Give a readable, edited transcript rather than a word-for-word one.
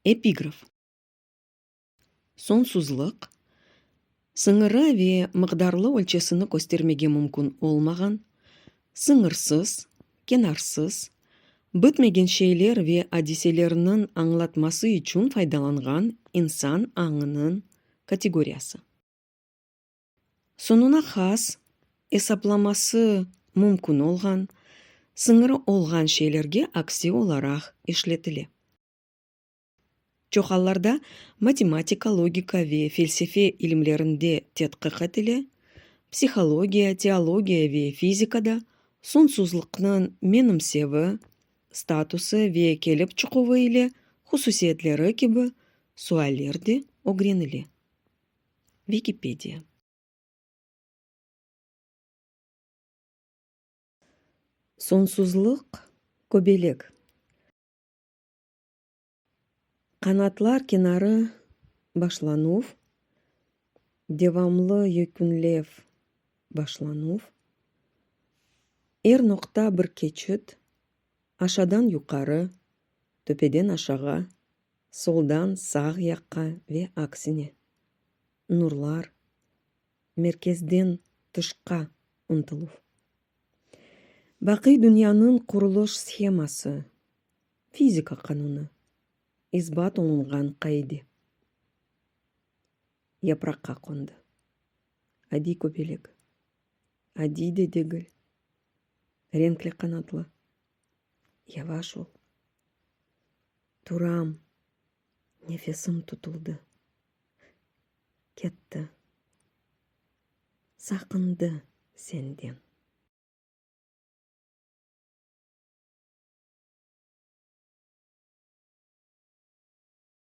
Epigraf. Soñsuzlıq, sıñırı ve miqdarlı ölçesini köstermege mümkün olmağan, sıñırsız, kenarsız, bitmegen şeyler ve adiselerniñ añlatması içün faydalanğan insan añınıñ kategoriyası. Soñuna has, esaplaması mümkün olğan, sıñırı olğan şeylerge aksi olaraq işletile. Çoq allarda matematika, logika ve felsefe ilimlerinde tedqiq etile, psihologiya, teologiya ve fizikada soñsuzlıqnıñ menimsevi, statusı ve kelip çıquvı ile hususiyetleri kibi sualler de ögrenile. Vikipediya. Soñsuzlıq köbelek. Qanatlar kenarı başlanuv, devamlı yekünlev başlanuv, er noqta bir keçit, aşadan yuqarı, töpeden aşağı, soldan sağ yaqqa ve aksine, nurlar, merkezden tışqa ıntıluv. Baqiy dünyanıñ qurulış sheması, fizika qanunı, isbat olunğan qaide. Yapraqqa qondı. Adiy köbelek. Adiy de degil. Renkli qanatlı. Yavaş ol. Turam. Nefesim tutuldı. Ketti. Saqındı senden.